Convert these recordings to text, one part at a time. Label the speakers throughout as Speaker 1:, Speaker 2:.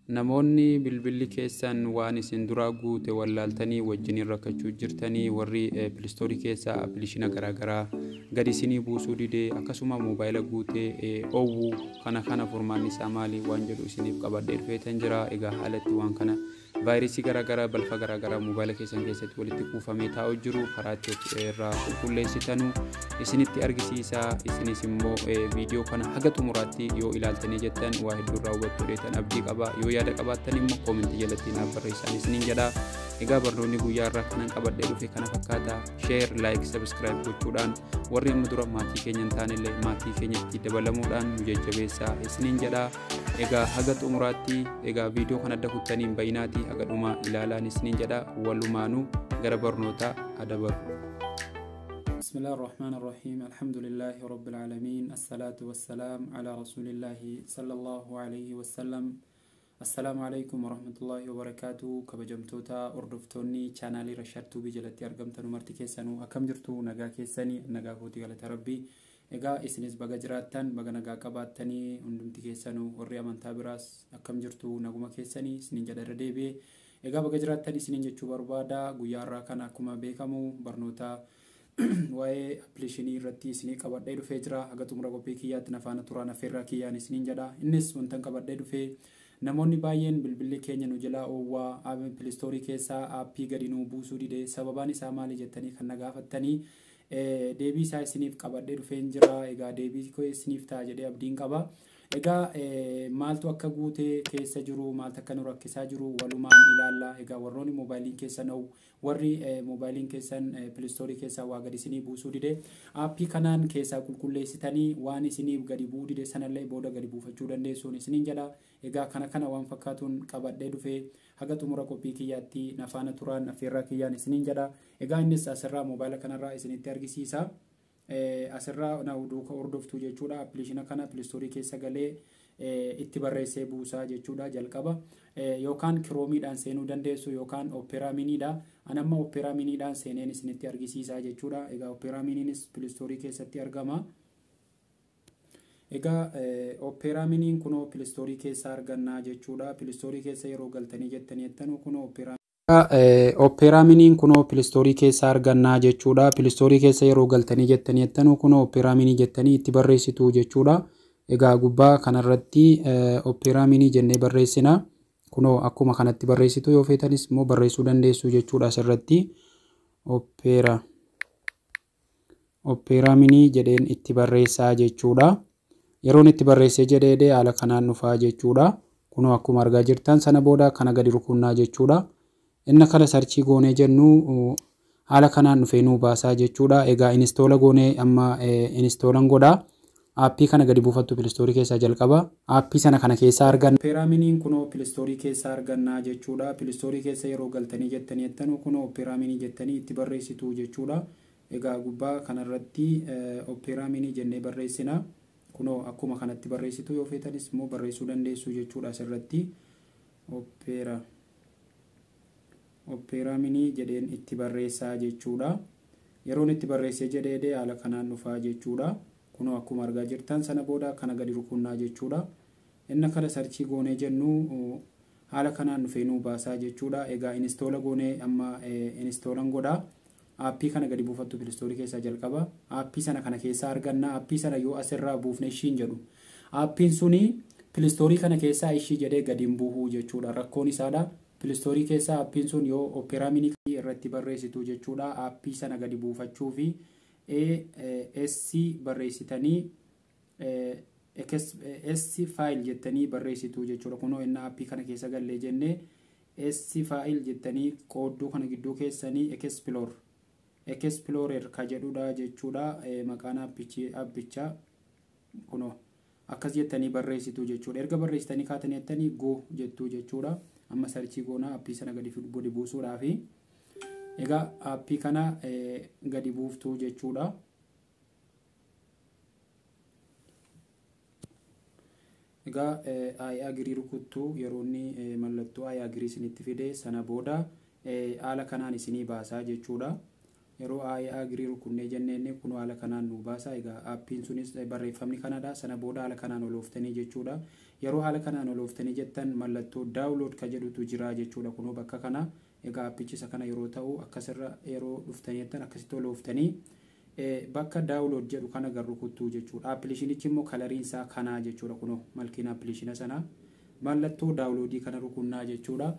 Speaker 1: Namoonni bilbilli keessan waan isin duraa guute wallaaltanii wajjiniin rakkachuu jirtanii, warri Play Store keessaa appilikeeshina garaagaraa gadi isinii buusuu didee, akkasuma moobaayila guutee oowwuu kana furmaanni isaa maali waan jedhu isiniif qabadhee dhufeetan jira. Egaa haalatti waan kana vaayirasii garaagaraa, balfa garaagaraa moobaayila keessan keessatti walitti kuufamee taa'u jiru karaa itti irraa qulqulleessitanu isinitti argisiisa. Isinis immoo viidiyoo kana haga xumuraatti yoo ilaaltanii jettan waa hedduu irraa hubattu dheetan abdii qaba. Yoo yaada qabaattan immoo koomentii jalatti naaf barreessaa isiniin jedha. Egaa barnoonni guyyaa irraa kanan qabadhee dhufe kana fakkaata. Share, like, subscribe gochuudhaan warri amma dura maatii keenya hin taanellee maatii keenyatti dabalamuudhaan nu jajjabeessaa isiniin jedha. Egaa haga xumuraatti egaa viidiyoo kana adda kuttanii hin bayinaati, haga dhumaa ilaalaan isiniin jedha. Walumaanuu gara barnootaa adabaru.
Speaker 2: بسم الله الرحمن الرحيم، الحمد لله رب العالمين، الصلاة والسلام على رسول الله صلى الله عليه وسلم. السلام عليكم ورحمة الله وبركاته. كبجمتوتا أردفتوني چانالي رشاد توبي جلتي أرقمتنو مرتي كيسانو، أكم جرتو؟ نغا كيساني؟ نغا كوتي غلطة ربي. Egaa isinis baga jiraattan, baga nagaa qabaattanii hundumti keessanuu. Warri amantaa biraas akkam jirtu? Naguma keessanii isiniin jedha irra deebi'ee. Egaa baga jiraattan isiniin jechuu barbaada. Guyyaa har'aa kana akkuma beekamu barnoota waa'ee appilikeeshinii irratti isinii qabadhee dhufee jira. Haga xumura qophii kiyyaatti na faana turaan affeerraa kiyyaan isiniin jedha. Innis wantan qabadhee dhufee, namoonni baay'een bilbilli keenya nu jalaa oowwaa, Play Store keessaa aappii gadi nuu buusuu dide, sababaan isaa maali jettanii kan na gaafattanii deebii isaa isiniif qabadhee dhufeen jira. Egaa deebii isiniif ta'a jedhee abdiin qaba. Egaa maaltu akka guutee keessa jiru, maaltu akka nu rakkisaa jiru walumaan ilaalla. Egaa warroonni moobaayiliin keessan owu, warri moobaayiliin keessan Play Store keessaa waa gadi isinii buusuu dide, aappii kanaan keessaa qulqulleessitanii waan isiniif gadi bu'uu dide sanallee booda gadi buufachuu dandeessuun isiniin jedha. Egaa kana waan fakkaatuun qabadhee dhufee, haga xumura qophii kiyyaatti na faana turaan affeerraa kiyyaan isiniin jedha. Egaa innis asirraa moobaayila kanarraa isinitti argisiisa. Asirraa na duuka hordoftuu jechuudha. Appilikeeshina kana Play Store keessa galee itti barreessee buusaa jechuudha jalqaba. Yookaan Chromeiidhaan seenuu dandeessu yookaan Opera Miniidha. Ani amma Opera Miniidhaan seeneen isinitti argisiisaa jechuudha. Egaa Opera Miniinis Play Store keessatti argama. Egaa Opera Miniin kunoo Play Store keessa argannaa jechuudha. Play Store keessa yeroo galtanii jettanii jettanuu kunoo Opera Opera Miniin kunoo Play Store keessa argannaa jechuudha. Play Store keessa yeroo galtanii jettanii jettanuu kunoo Opera Mini jettanii itti barreessitu jechuudha. Egaa gubbaa kanarratti Opera Mini jennee barreessina. Kunoo akkuma kanatti barreessitu, yoo feetanis immoo barreessuu dandeessu jechuudha asirratti. Opera Mini jedheen itti barreessaa jechuudha. Yeroon itti barreessee jedhee haala kanaan dhufaa jechuudha. Kunoo akkuma argaa jirtan sana booda kana gadi rukunnaa jechuudha. Inni kana search goonee jennu haala kanaan dhufee nuu baasaa jechuudha. Egaa install goonee amma installan godhaa. Aappii kana gadi buufattu Play Store keessaa jalqaba. Aappii sana kana keessaa arganna. Opera Miniin kunoo Play Store keessaa argannaa jechuudha. Play Store keessa yeroo galtanii jettanii jettanuu kunoo Opera Mini jettanii itti barreessitu jechuudha. Egaa gubbaa kanarratti Opera Mini jennee barreessina. Kunoo akkuma kanatti barreessitu, yoo feetanis immoo barreessuu dandeessu jechuudha asirratti. Opera Mini jedheen itti barreessaa jechuudha. Yeroon itti barreessee jedhee haala kanaan dhufaa jechuudha. Kunoo akkuma argaa jirtan sana booda kana gadi rukunnaa jechuudha. Inni kana search goonee jennu haala kanaan dhufee nuu baasaa jechuudha. Egaa install goonee amma installan godhaa. Aappii kana gadi buufattu Play Store keessaa jalqaba. Aappii sana kana keessaa arganna. Aappii sana yoo asirraa buufne ishiin jedhu. Aappiin suni Play Store kana keessaa ishii jedhee gadi hin bu'uu jechuudha. Rakkoon isaadha. Play Store keessaa aappiin sun yoo Opera Mini irratti barreessitu jechuudha. Aappii sana gadi buufachuu fi S barreessitanii S file jettanii barreessitu jechuudha. Kunoo inni aappii kana keessa gallee jennee S file jettanii qoodduu kana gidduu keessanii Explorer ka jedhudha jechuudha. Maqaan aappichaa kunoo akkas jettanii barreessitu jechuudha. Erga barreessitanii kaatanii jettanii go jettu jechuudha. Amma search goonaa aappii sana gadi buusuudhaafi. Egaa aappii kana gadi buuftuu jechuudha. Egaa I agree rukuttuu. Yeroo inni mallattoo I agree isinitti fide sana booda haala kanaan isinii baasaa jechuudha. Yeroo I agree rukunnee jenneen kun haala kanaan nu baasa. Egaa aappiin sunis barreeffamni kanadha. Sana booda haala kanaan olooftanii jechuudha. Yeroo haala kanaan ol ooftanii jettan mallattoo download ka jedhutu jira jechuudha. Kunoo bakka kana egaa aappichi isa kana yeroo ta'u akkasirra yeroo dhuftanii jettan akkasitti ol ooftanii bakka download jedhu kana gad rukuttuu jechuudha. Aappilishinichi immoo kalariin isaa kanaa jechuudha. Kunoo malkiin aappilishina sanaa mallattoo downloadii kana rukunnaa jechuudha.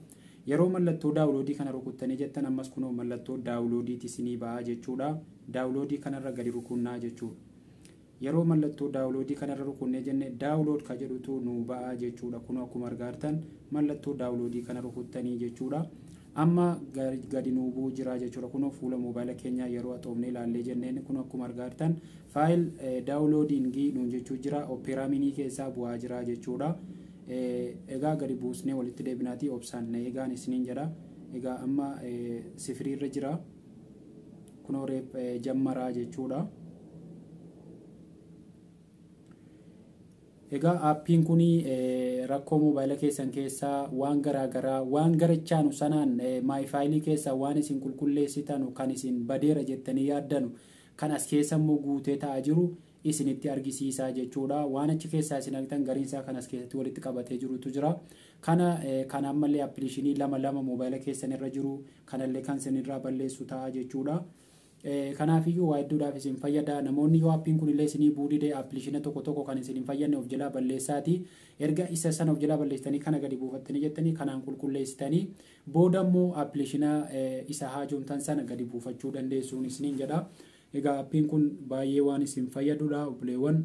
Speaker 2: Yeroo mallattoo downloadii kana rukuttanii jettan ammas kunoo mallattoo downloadiiti isinii ba'a jechuudha. Downloadii kanarra gadi rukunnaa jechuudha. Yeroo mallattoo downloadii kanarra rukunnee jenne download ka jedhutu nuu ba'a jechuudha. Kunoo akkuma argaa jirtan mallattoo downloadii kana rukuttanii jechuudha. Amma gadi nuu bu'uu jira jechuudha. Kunoo fuula moobaayila keenyaa yeroo haxoofnee ilaallee jenneen kunoo akkuma argaa jirtan file downloadingii nuun jechuu jira. Opera Mini keessaa bu'aa jira jechuudha. Egaa gadi buusnee walitti deebinaatii obsaan na eegaan isiniin jedha. Egaa amma sifiriirra jira. Kunoo reef jammaraa jechuudha. Egaa aappiin kun rakkoo moobaayila keessan keessaa waan garaagaraa waan garachaanu sanaan my fileii keessaa waan isin qulqulleessitanu kan isin badeera jettanii yaaddanu kan as keessa immoo guutee ta'aa jiru isinitti argisiisaa jechuudha. Waan achi keessaa isin argitan gariinsaa kan as keessatti walitti qabatee jirutu jira. Kana kan ammallee appilishinii lama lama moobaayila keessan irra jiru kanallee kan isinirraa balleessu ta'a jechuudha. Kanaafiyyuu waa hedduudhaaf isin fayyada. Namoonni yoo aappiin kun illee isinii bu'uu dide appilishina tokko tokko kan isin hin fayyadne of jalaa balleessaati. Erga isa sana of jalaa balleessitanii kana gadi buufattanii jettanii kanaan qulqulleessitanii booda immoo appilishina isa haajomtan sana gadi buufachuu dandeessuun isiniin jedha. Egaa aappiin kun baay'ee waan isin fayyadudha obboleewwan.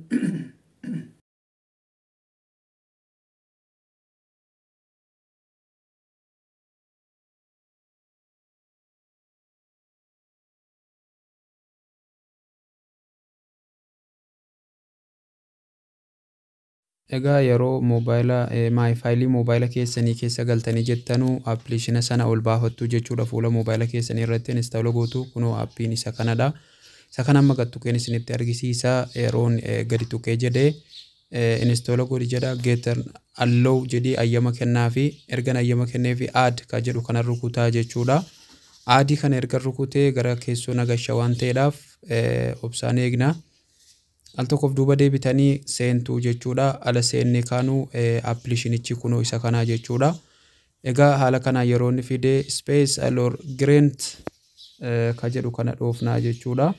Speaker 1: Egaa yeroo moobaayila my fileii moobaayila keessanii keessa galtanii jettanuu aappilishina sana ol baafattu jechuudha. Fuula moobaayila keessanii irratti install gootu. Kunoo aappiin isa kanadha. Isa kana amma gad tuqeen isinitti argisiisa. Yeroon gadi tuqee jedhee install godhi jedha. Geetar allow jedhii ayyama kennaafi ergan ayyama kenneefi add ka jedhu kana rukutaa jechuudha. Addii kana erga rukutee gara keessoo nagasha waan ta'eedhaaf obsaan eegna. Al tokkoof duuba deebitanii seentuu jechuudha. Ala seennee kaanuu aappilishinichi kunoo isa kanaa jechuudha. Egaa haala kanaan yeroo inni fidee space allow grant ka jedhu kana dhoofnaa jechuudha.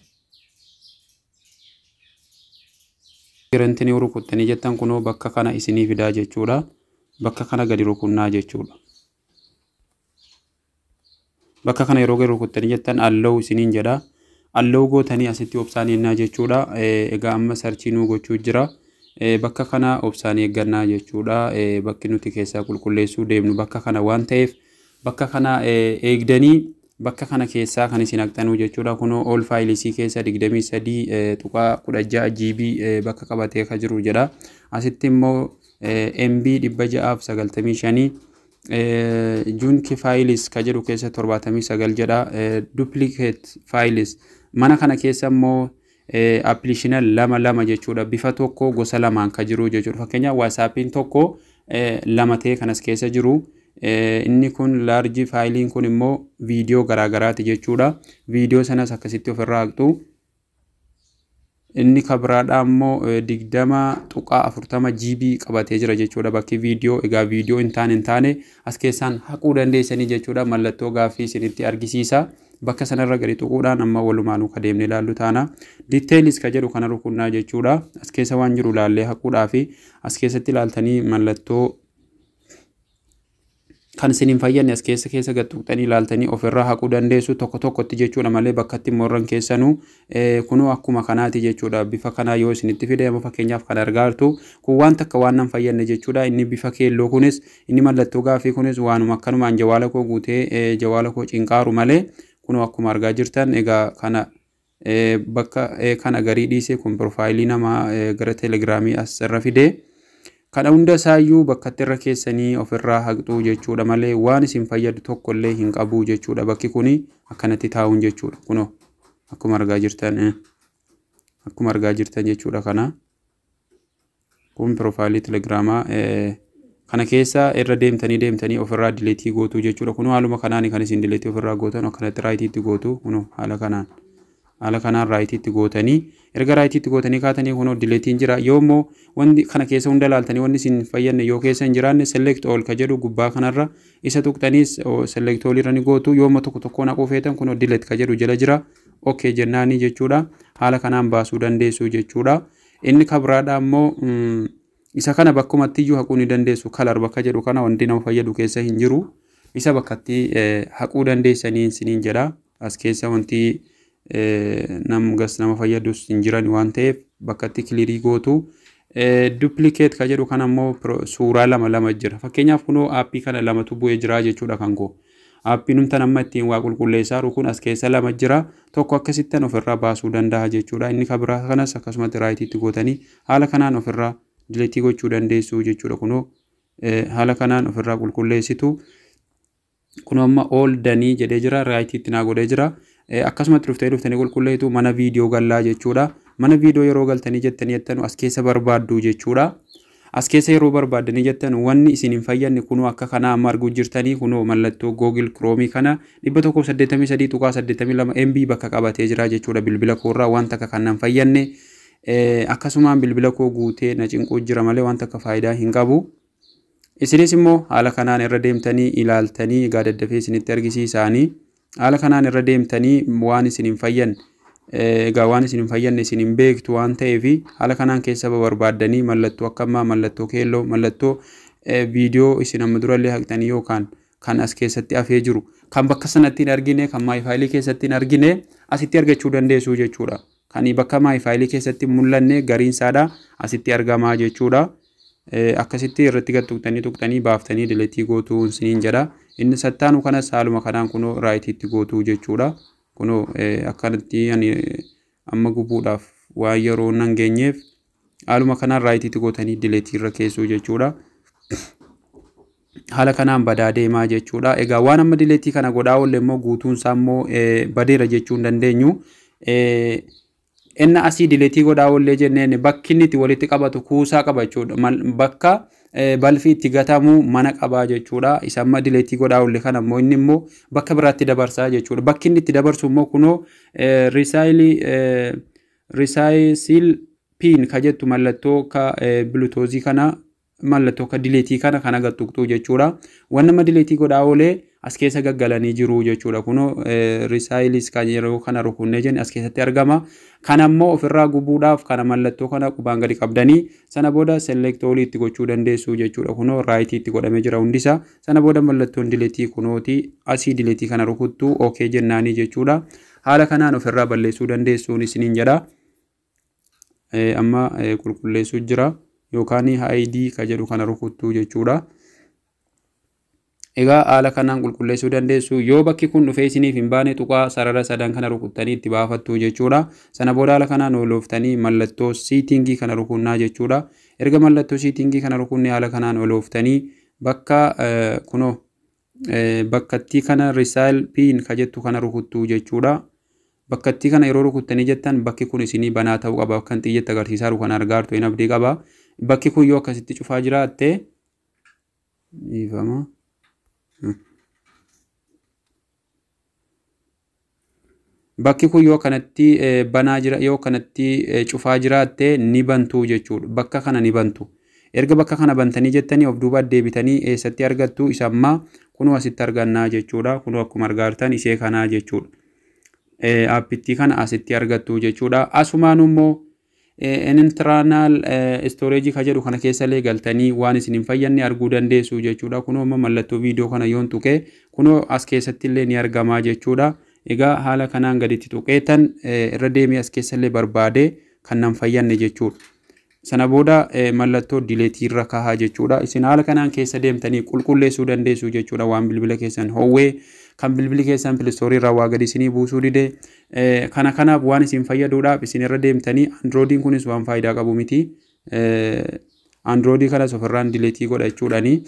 Speaker 1: Grantinii rukuttanii jettan kunoo bakka kana isinii fidaa jechuudha. Bakka kana gadi rukunnaa jechuudha. Bakka kana yeroo gadi rukuttanii jettan allow isiniin jedha. Allow gootanii asitti obsaan eegnaa jechuudha. Egaa amma searchii nuu gochuu jira. Bakka kana obsaan eeggannaa jechuudha. Bakki nuti keessaa qulqulleessuu deemnu bakka kana waan ta'eef bakka kana eegdanii bakka kana keessaa kan isin haqxanuu jechuudha. Kunoo all filesii keessa 23.16 GB bakka qabatee kan jiru jedha. Asitti immoo MB 695 junk files ka jedhu keessa 79 jedha. Duplicate files mana kana keessa immoo appilishina lama lama jechuudha. Bifa tokko gosa lamaan ka jiru jechuudha. Fakkeenyaaf WhatsAppiin tokko lama ta'ee kanas keessa jiru. Inni kun large fileiin kun immoo viidiyoo garaagaraati jechuudha. Viidiyoo sanas akkasitti ofirraa haqxu. Inni kabiraadhaa immoo 20.40 GB qabatee jira jechuudha. Bakki viidiyoo egaa viidiyoo hin taane as keessaan haquu dandeessanii jechuudha. Mallattoo gaaffii isinitti argisiisa. Bakka sanarra gadi tuquudhaan amma walumaanuu ka deemnee ilaallu taana. Details ka jedhu kana rukunnaa jechuudha. As keessa waan jiru ilaallee haquudhaa fi as keessatti ilaaltanii mallattoo kan isin hin fayyadne as keessa keessa gad tuqxanii ilaaltanii ofirraa haquu dandeessu tokko tokkotti jechuudha malee bakkatti immoo irran keessanuu kunoo akkuma kanaati jechuudha. Bifa kanaa yoo isinitti fide, amma fakkeenyaaf kan argaa jirtu kun waan takka waan nan fayyadne jechuudha. Inni bifa keelloo kunis, inni mallattoo gaaffii kunis waanuma akkanumaan jawaala koo guutee jawaala koo cinqaaru malee. Kunoo akkuma argaa jirtan egaa kana bakka kana garii dhiisee kun profileii namaa gara Telegramii as irra fidee kana hunda isaayyuu bakkatti irra keessanii ofirraa haqxuu jechuudha malee waan isin fayyadu tokko illee hin qabu jechuudha. Bakki kuni akkanatti taa'uun jechuudha. Kunoo akkuma argaa jirtan jechuudha. Kana kun profileii Telegramaa kana keessa irra deemtanii deemtanii ofirraa deleteii gootuu jechuudha. Kunoo haaluma kanaan kan isin deleteii ofirraa gootan akkanatti rightiitti gootu. Kunoo haala kanaan Haala kanaan rightiitti gootanii, erga rightiitti gootanii kaatanii, kunoo deleteiin jira. Yoo immoo wanti kana keessa hunda ilaaltanii wanni isin fayyadne yoo keessa hin jiraanne, select all ka jedhu gubbaa kanarra isa tuqxaniis select all irra ni gootu. Yoo immoo tokko tokkoon haquu feetan, kunoo delete ka jedhu jala jira, okay jennaanii jechuudha. Haala kanaan baasuu dandeessu jechuudha. Inni kabiraadha immoo isa kana bakkumatti iyyuu haquu ni dandeessu. Color bakka jedhu kana wanti nama fayyadu keessa hin jiru. Isa bakkatti haquu dandeessanii isiniin jedha. As keessa wanti nam gas nama fayyadus hin jiran waan ta'eef bakkatti clearii gootu. Duplicate ka jedhu kana immoo suuraa lama lama jira. Fakkeenyaaf, kunoo aappii kana lamatu bu'ee jira jechuudha kan koo. Aappiin numtan amma ittiin waa qulqulleessaa jiru kun as keessa lama jira. Tokko akkasittan ofirraa baasuu danda'a jechuudha. Inni kan biraa kanas akkasumatti rightiitti gootanii haala kanaan ofirraa deleteii gochuu dandeessu jechuudha. Kunoo haala kanaan ofirraa qulqulleessitu. Kunoo amma all doneii jedhee jira, rightiitti naa godhee jira. Akkasumatti dhuftanii dhuftanii qulqulleessitu, mana viidiyoo gallaa jechuudha. Mana viidiyoo yeroo galtanii jettanii jettanu as keessa barbaaddu jechuudha. As keessa yeroo barbaaddanii jettan wanni isin hin fayyadne kunoo akka kanaa amma arguu jirtanii, kunoo mallattoo Google Chrome kana 183.82 MB bakka qabatee jira jechuudha. Bilbila koorraa wanta akka kan nan fayyadne akkasumaan bilbila koo guutee na cinquu jira malee wanta akka faayidaa hin qabu. Isinis immoo haala kanaan irra deemtanii ilaaltanii, egaa daddafee isinitti argisiisaanii, haala kanaan irra deemtanii waan isin hin fayyadne, egaa waan isin hin fayyadne isin hin beektu waan ta'eef, haala kanaan keessa barbaaddanii mallattoo akka ammaa mallattoo keelloo, mallattoo viidiyoo isin amma durallee haqxanii yookaan kan as keessatti hafee jiru, kan bakka sanatti hin argine, kan my fileii keessatti hin argine asitti argachuu dandeessu jechuudha. Kan bakka my fileii keessatti mul'anne gariinsaadha asitti argamaa jechuudha. Akkasitti irratti gad tuqxanii tuqxanii baaftanii deleteii gootuu isiniin jedha. Inni sattaanu kanas haaluma kanaan kunoo rightiitti gootuu jechuudha. Kunoo akkanatti ani amma gubuudhaaf waan yeroo nan geenyeef haaluma kanaan rightiitti gootanii deleteii irra keessuu jechuudha. Haala kanaan badaa deemaa jechuudha. Egaa waan amma deleteii kana godhaa oolle immoo guutuun isaa immoo badeera jechuu hin dandeenyu. Inni asii deleteii godhaa oollee jenneen bakki inni itti walitti qabatu kuusaa qaba jechuudha. Bakka balfi itti gatamu mana qabaa jechuudha. Isa amma deleteii godhaa oolle kana immoo inni immoo bakka biraatti dabarsaa jechuudha. Bakki inni itti dabarsu immoo kunoo recycle bin ka jettu, mallattoo ka Bluetoothii kana, mallattoo ka deleteii kana kana gad tuqxuu jechuudha. Waan nama deleteii godhaa oolee as keessa gaggalanii jiru jechuudha. Kunoo recycles kan yeroo kana rukunnee jenne as keessatti argama. Kana immoo ofirraa gubuudhaaf kana mallattoo kana qubaan gadi qabdanii sana booda select all itti gochuu dandeessu jechuudha. Kunoo rightii itti godhamee jira hundisaa. Sana booda mallattoon deleteii kunooti asii deleteii kana rukuttuu, okay jennaanii jechuudha. Haala kanaan ofirraa balleessuu dandeessuun isiniin jedha. Amma qulqulleessuu jira yookaan hide ka jedhu kana rukuttuu jechuudha. Egaa haala kanaan qulqulleessuu dandeessu. Yoo bakki kun dhufee isiniif hin baane, tuqaa sarara sadan kana rukuttanii itti baafattu jechuudha. Sana booda haala kanaan olooftanii mallattoo settingii kana rukunnaa jechuudha. Erga mallattoo settingii kana rukunne haala kanaan olooftanii bakka kunoo bakkattii kana recycle bin ka jettu kana rukuttuu jechuudha. Bakkattii kana yeroo rukuttanii jettan bakki kun isinii banaa ta'uu qaba. Akkan xiyyeetti agarsiisaa jiru kana argaa jirtu hin abdii qaba. Bakki kun yoo akkasitti cufaa jiraatte, dhiifama. Bakki kun yoo kanatti banaa jira, yoo kanatti cufaa jiraatte, ni bantu jechuudha. Bakka kana ni bantu. Erga bakka kana bantanii jettanii of duuba deebitanii eessatti argattu? Isa ammaa kunoo asitti argannaa jechuudha. Kunoo akkuma argaa jirtan ishee kanaa jechuudha. Aappittii kana asitti argattu jechuudha. Asumaan immoo internal storage ka jedhu kana keessa illee galtanii waan isin hin fayyadne arguu dandeessu jechuudha. Kunoo amma mallattoo viidiyoo kana yoon tuqee kunoo as keessatti illee ni argamaa jechuudha. Egaa haala kanaan gaditti tuqeetan irra deemee as keessa illee barbaade kan nan fayyadne jechuudha. Sana booda mallattoo deleteii irra kahaa jechuudha. Isin haala kanaan keessa deemtanii qulqulleessuu dandeessu jechuudha. Waan bilbila keessan hoowwee, kan bilbilli keessan Play Storeii irraa waa gadi isinii buusuu dide, kana kanaaf waan isin fayyaduudhaaf isin irra deemtanii. Androidiin kunis waan faayidaa qabu miti. Androidii kanas ofirraan deleteii godhachuudhaani.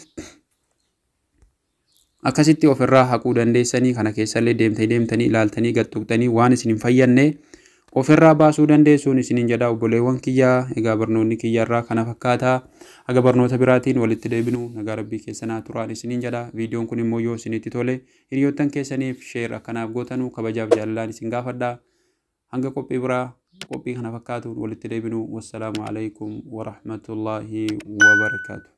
Speaker 1: Akkasitti ofirraa haquu dandeessanii, kana keessallee deemtanii deemtanii ilaaltanii gad tuqxanii waan isin hin fayyadne ofirraa baasuu dandeessuun isiniin jedha, obboleewwan kiyyaa. Egaa barnoonni kiyyarraa kana fakkaata. Haga barnoota biraatiin walitti deebinu nagaa rabbii keessanaa turaan isiniin jedha. Viidiyoon kun immoo yoo isinitti tole hiriyoottan keessaniif share akkanaaf gootanuu kabajaaf jaalalaan isin gaafadha. Hanga qophii biraa qophii kana fakkaatuun walitti deebinu, wassalaamu alaikum warahmatullaahi wabarakaatu.